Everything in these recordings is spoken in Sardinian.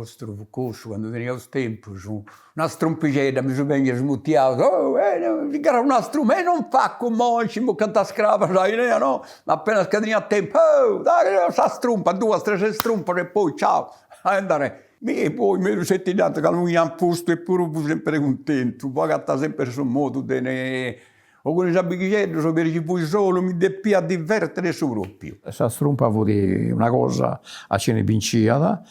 nostru fut cussu, candu teniaus tempus, una strumpixedda, mi subengiat is mutiaus, oh si gherrat una strumpa, e non facu imoi, nci imbucant is crabas, no, apenas ca teniat tempus, oh dai sa strumpa, duas tres strumpas e poi ciao, a andare. Mi poi mi sceti dd'ant ca no iant postu e puru fui sempri cuntentu, po agatai sempri su modu de ne o cun is amighixeddus o peri chi fui solu mi depia divertiri su propriu. Sa strumpa fut una cosa a chini binciat,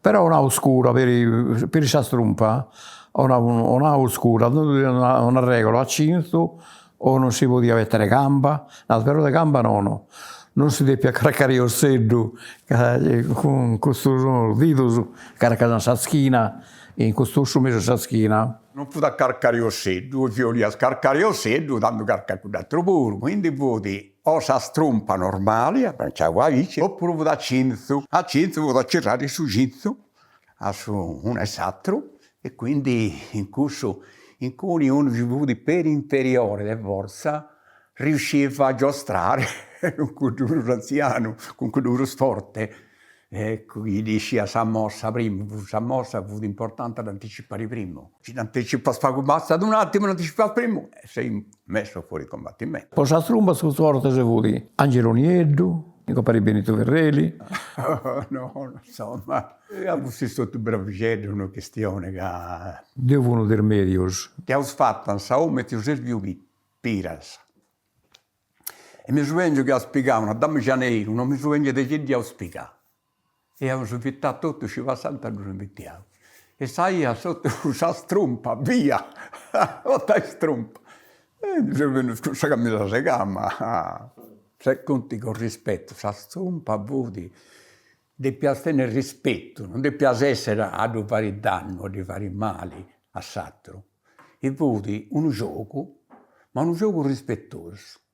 però 'onau scura peri peri sa strumpa 'onau 'onau scura, una regola a cinzu o non si podiat betare camba, nau però de camba nono, non si depiat carcare osseddu ca cun custus didus carcant sa schina in custu ossu mesu sa schina. Non fut a carcare osseddu, si 'olias carcare osseddu tando carca cudd'aturu puru, quindi fut o sa strumpa normali, abranciau aici, opuru fut a cinzu, a cinzu fut a cirrare su cinzu a su unu e s'aturu e quindi in cussu incuni unu chi fut peri inferiore de forza riusciva a giostrare cun cuddu prus anzianu, cun cuddu prus forte, eccu chi dd'isciat sa mossa primu, sa mossa fut importante a dd'anticipare primu, si dd'anticipas pagu bastat un'attimu, dd'anticipas primu e sei messo fuori combattimento. Po sa trumba su prus forte fut Angelo Nieddu, compari Benitu Ferreli. No, insoma, fustis totu bravixeddus, no chistione ca. Deu fui unu de is medius. Dd'aus fata in sa 'omu 'e tiu Sergiu Piras e mi subengiu chi iaus pigau una damigianeddu, no mi subengiu de chi dd'iaus pigau e iaus invitau totus chi passant ddus invitiaus e sa 'ia totu sa strumpa bia totu a istrumpa e ndi seus bennius cun sa camisa segà ma se conti con rispetto sa strumpa fut depias tenni rispetu non depias essere a ddu fari dannu a ddi fari mali a s'aturu e fut unu giogu ma unu giogu rispettosu.